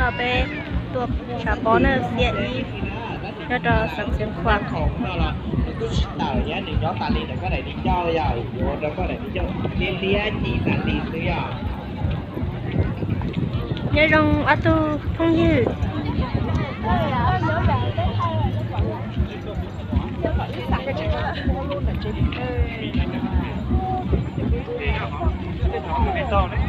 Peb tuaj tshav pob na, xiab ib, nyob rau xeev Xeev Khuam. Nws twb tsis tawm, nws nyob tas li ntawm koj daim di ncauj, yog yuav rau koj daim di ncauj liab liab cim tas li xwb yog. Nyob zoo ob tug phooj ywg. Txhob cuam rau kuv, kuv tsis tau tes.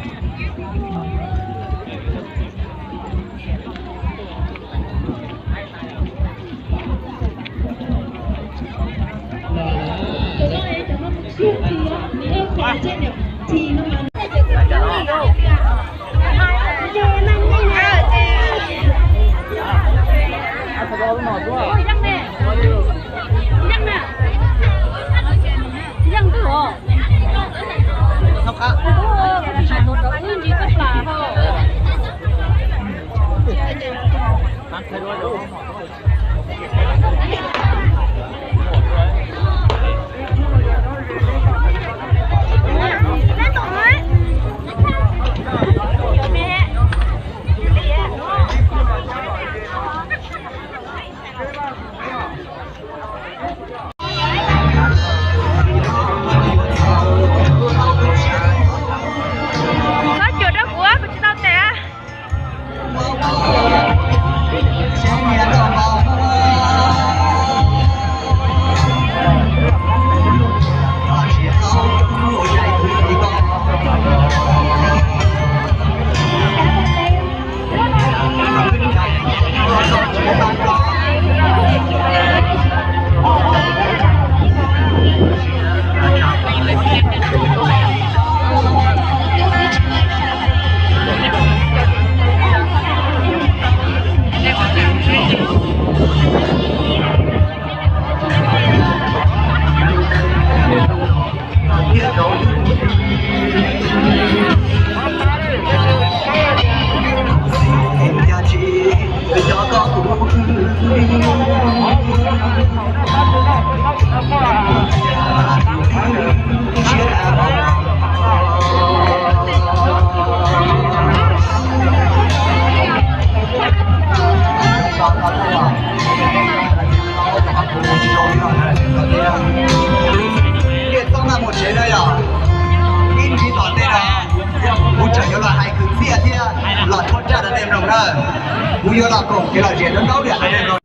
Niaj txob naj mus tsev na yog, ib ntsis tom ntej no kuv tseem yuav los hais kwv txhiaj thiab los tshuab raj rau nej mloog na. Kuv yuav los koom kev lom zem ntau ntau liam rau nej mloog.